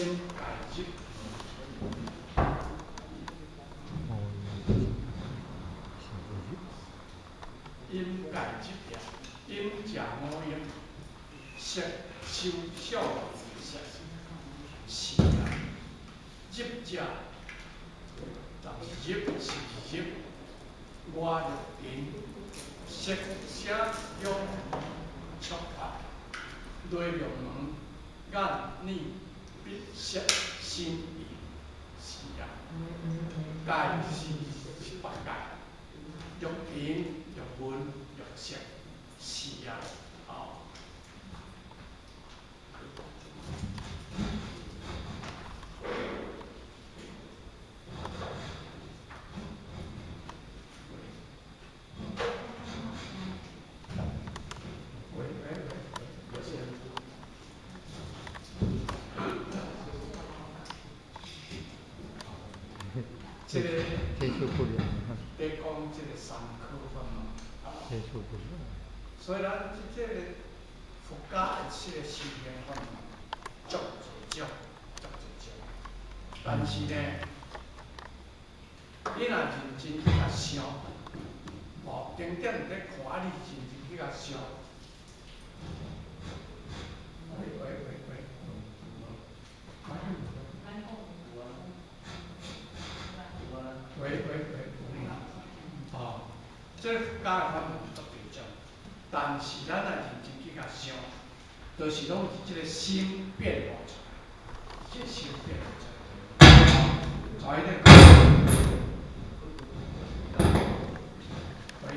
音界入。音界入呀，音食五陰，色受想行識，是啊。入者，就是入是入，外六塵，色聲香觸法，內六門，眼耳鼻舌身意，是啊。界是十八界，六塵、六門、六識，是啊，哦。喂喂喂，我先。這個接觸不了，在講這個三科法嘛，接觸不了。所以咱這個佛家的這個修行法門，足濟種，足濟種。但是呢，你若認真去共想，哦，重點佇看你認真去共想。喂喂喂喂，喂喂喂，哦，這個佛家的法門足濟種，但是咱若認真去共想，就是攏是這個心變化出來，這個心變化出來。所以咧，喂，